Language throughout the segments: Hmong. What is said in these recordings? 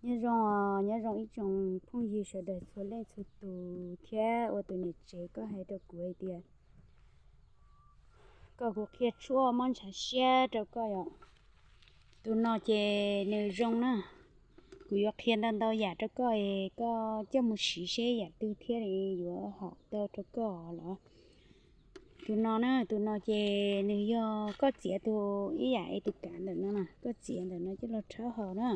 Nyob zoo, nyob zoo ib tsoom phooj ywg sawv daws txhua leej txhua tus thiab ua tus niam tsev, koj hais rau kuv hais tias kom kuv qhia tshuaj mob ntshav siab rau koj yom. Tus no ces nws zoo na, kuv yuav qhia ntau ntau yam rau koj es koj coj mus siv seb yam twg thiaj li yuav haum tau rau koj los. Tus no na, tus no ces nws yog koj txiav tus ib yam es tus kav ntawm no na, koj txiav ntawm no coj los rhaub haus na.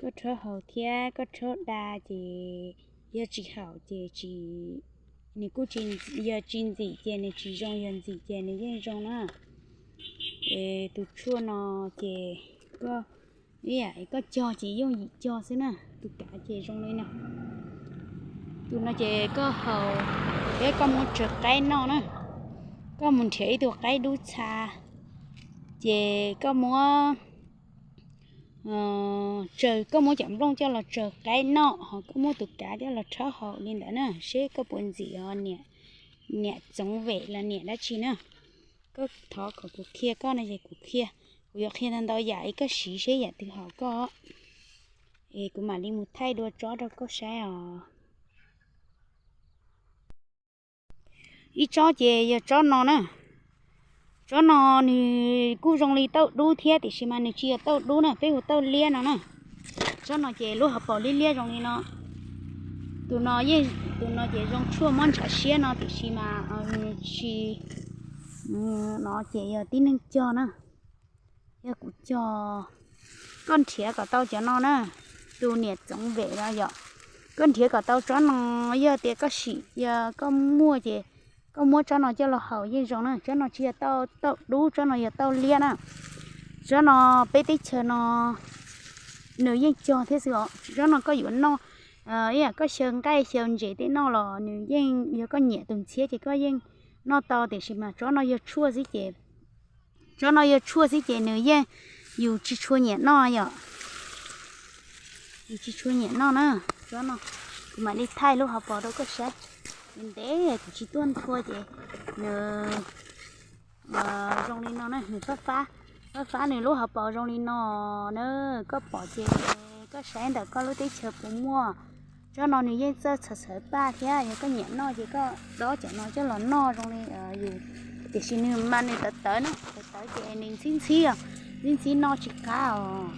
Koj rhaub haus thiab koj rhaub da ces yog tsis haum ces tsis, nws kuj tsis, yog tsis ntxim ces nws tsis zoo, yog ntxim ces nws yeej zoo na. Es tus tshuaj no ces koj ib yam koj cog ces yooj yim cog xwb na, tus kav ces zoo li no. Tus no ces koj haus thiab koj muab tsaws qaib noj na. Koj mus nrhiav ib tug qaib dub txha ces koj muab tsaws, koj muab cov nplooj coj los tsaws qaib noj, ho koj muab tus kav coj los rhaub haus li ntawd na, seb koj puas ntxim os niam, niam Txoov Vem los niam dab tsi na. Koj thov kom kuv qhia koj no ces kuv qhia, kuv yuav qhia ntau ntau yam es koj siv seb yam twg haum koj, es kuv mam li mus thaij dua tsob rau koj saib os. Ib tsob ces yog tsob no na. Tsob no nws kuj zoo li tauj dub thiab tiam sis mas nws tsis yog tauj dub na, peb hu tauj liab no na. Tsob no ces lub hauv paus liab liab zoo li no. Tus no yeej, tus no ces zoo tshuaj mob ntshav siab no tiam sis mas nws tsis, no ces yog tib neeg cog na. Yog kuv cog, koj nrhiav kom tau cov no na, tus niam Txoov Vem los yom. Koj nrhiav kom tau tsob no, yog tias koj sim, yog koj muaj ces koj muab tsob no coj los haus yeej zoo na. Tsob no tsis yog tauj, tauj dub, tsob no yog tauj liab na. Tsob no peb teb chaws no nws yeej cog thiab xwb os. Tsob no koj yuav noj, ib yam koj xyaw nqaij xyaw ntses tej noj los nws yeej, yog koj nyiam tus ntxhiab ces koj yeej noj tau tiam sis mas tsob no yog tshuaj xwb ces, tsob no yog tshuaj xwb ces nws yeej, yus tsis tshua nyiam noj yom. Yus tsis tshua nyiam noj na. Tsob no kuv mam li thaij lub hauv paus rau koj saib. Ntev ntev kuv tsis tuaj nthua ces nws zoo li no na, nws fab fab, fab fab nws lub hauv paus zoo li no na. Koj pom ces koj saib ntawm koj lub teb chaws puas muaj. Tsob no nws yeej txawj txhawv txhawv paj thiab, yog koj nyiam noj ces koj dob cov no coj los noj zoo li yus, tiam sis nws mas nws tawv tawv na, tawv tawv ces nws ntxhib ntxhib os, ntxhib ntxhib noj tsis qab os.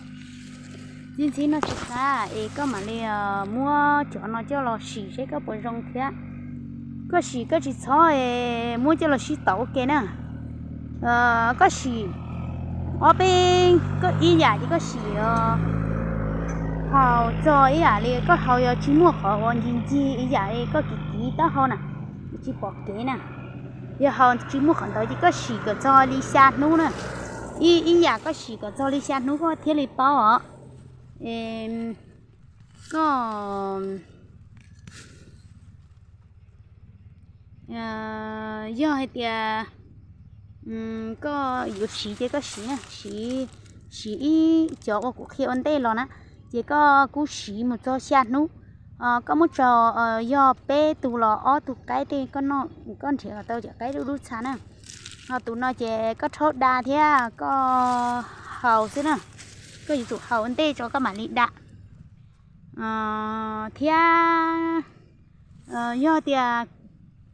Ntxhib ntxhib noj tsis qab es koj mam li muab cov no coj los sim seb koj puas zoo thiab. Koj sim koj tsis txhob es muab coj los sib tauv ua ke na. Koj sim ob peb, koj ib yam ces koj sim haus txog ib yam li koj haus yog tsis muaj qhov uas ncig ncig ib yam li koj kiv kiv taub hau na, tsis pom kev na. Yog haus tsis muaj qhov ntawd ces koj sim kom txog li xya hnub na. Ib, ib yam koj sim kom txog li xya hnub koj thiaj li paub os. Koj yog hais tias koj yuav siv ces koj siv na, siv, siv ib cov uas kuv qhia ua ntej los na, ces koj kuj siv mus txog xya hnub. Koj muab tso, yog peb tug los ob tug qaib tej koj noj, koj nrhiav kom tau cov qaib dub dub txha na. Ho tus no ces koj rhaub da thiab koj haus xwb na, koj yuav tsum haus ua ntej tso koj mam li da. Thiab yog tias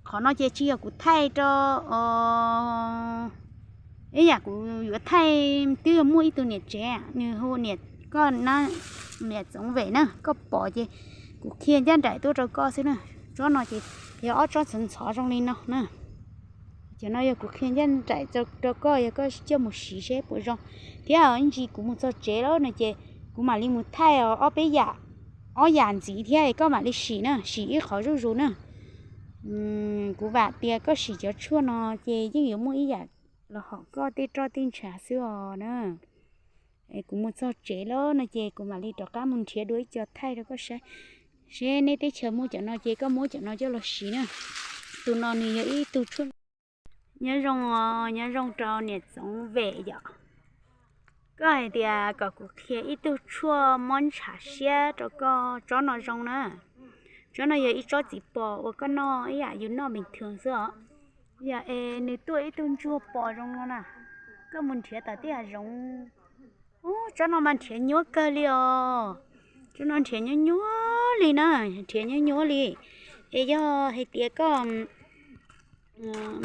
qhov no ces tsis yog kuv thaij rau, ib yam kuv yuav thaij twb yog muaj ib tug niam tsev, nws hu niam, koj na, niam Txoov Vem na, koj pom ces kuv qhia ncaj nraim tuaj rau koj xwb na. Tsob no ces yog ob tsob ntxhov ntxhov zoo li no na. Cov no yog kuv qhia ncaj nraim rau koj, yog koj coj mus siv seb puas zoo. Thiab ib ntsis kuv mus txog tsev lawm no ces kuv mam li mus thaij ob peb yam, ob yam ntxiv thiab koj mam li sim na, sim ib qhov zuj zus na. Kuv vam tias koj sim cov tshuaj no ces yeej yuav muaj ib yam los haum koj tej roj tej ntshav xwb os na. Kuv mus txog tsev lawm no ces kuv mam li rov qab mus nrhiav dua ib co thaij rau koj saib, seb neb teb chaws muaj cov no ces koj muab cov no coj los siv na. Tus no nws yog ib tug tshuaj. Nyob zoo, nyob zoo rau niam Txoov Vem yom. Koj hais tias kom kuv qhia ib tug tshuaj mob ntshav siab rau koj, tsob no zoo na. Tsob no yog ib tsob txiv pos uas koj noj ib yam yus noj pes thwv xwb os. Yog es nws tuaj ib tug ntsuag pos zoo no na, koj mus nrhiav tom tej hav zoov. Ub, tsob no mas nrhiav nyuaj kawg li os. Tsob no nrhiav nyuab nyuab li na, nrhiav nyuab nyuab li. Es yog hais tias koj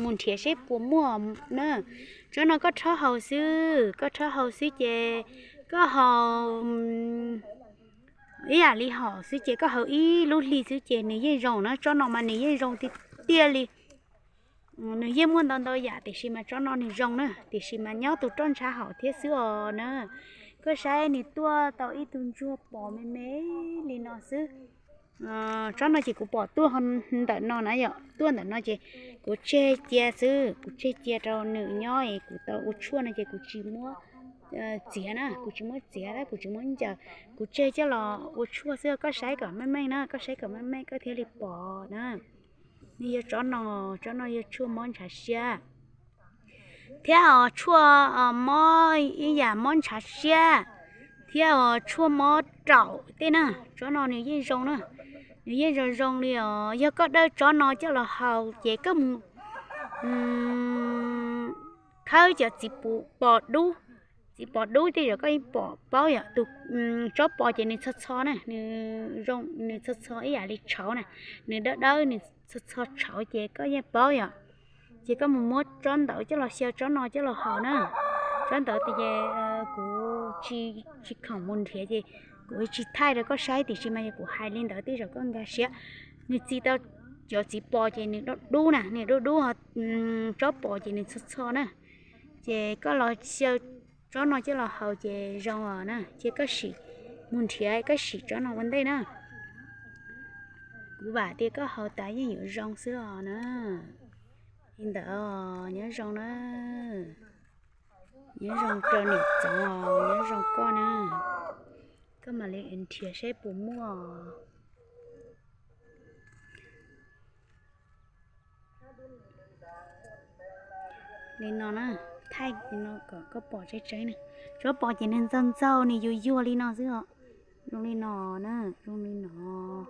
mus nrhiav seb puas muaj na. Tsob no koj rhaub haus xwb, koj rhaub haus xwb ces koj haus ib yam li hom xwb ces koj haus ib lub hli xwb ces nws yeej zoo na. Tsob no mas nws yeej zoo tiag tiag li. Nws yeej muaj ntau ntau yam tiam sis mas tsob no nws zoo na, tiam sis mas nyob tus roj ntshav hauv thiab xwb os na. Koj saib nws tuaj tau ib tug ntsuag pom me me li no xwb. Tsob no ces kuv pom tuaj ntawm no na yom, tuaj ntawm no ces kuv tseg cia xwb, kuv tseg cia rau nws nyob es kuv tau ua tshuaj no ces kuv tsis muab txiav na, kuv tsis muab txiav, kuv tsis muab ncaws, kuv tseg coj los ua tshuaj xwb. Koj saib kom meej meej na, koj saib kom meej meej koj thiaj li pom na. Nws yog tsob no, tsob no yog tshuaj mob ntshav siab thiab os, tshuaj mob ib yam mob ntshav siab thiab os, tshuaj mob raum tej na. Tsob no nws yeej zoo na, nws yeej zoo zoo li os. Yog koj dawb tsob no coj los haus ces koj mus khawb cov txiv pos dub, txiv pos dub tej zaum koj yeej pom paub yom. Tus tsob pos ces nws txho txho na, nws txho txho ib yam li tshauv na, nws dawb dawb nws txho txho tshauv ces koj yeej paub yom. Ces koj mus muab tsob ntawd coj los xyaw tsob no coj los haus na. Tsob ntawd tias ces kuv tsis khoom mus nrhiav ces kuv tsis thaij rau koj saib tiam sis mas yog kuv hais li ntawd tej zaum koj nkag siab. Nws txi tau cov txiv pos ces nws dub dub na, nws dub dub, tsob pos ces nws txho txho na. Ces koj los xyaw tsob no coj los haus ces zoo os na. Ces koj sim mus nrhiav koj sim tsob no ua ntej na. Kuv vam tias koj haus tas yeej yuav zoo xwb os na. Li ntawd nyob zoo na, nyob zoo rau niam txov, nyob zoo koj na. Koj mam li nrhiav saib puas muaj li no na. Thaij no kom koj pom tseeb tseeb na. Tsob pos ces nws ntxaug ntxaug nws yuag yuag li no xwb os. Zoo li no na, zoo li no.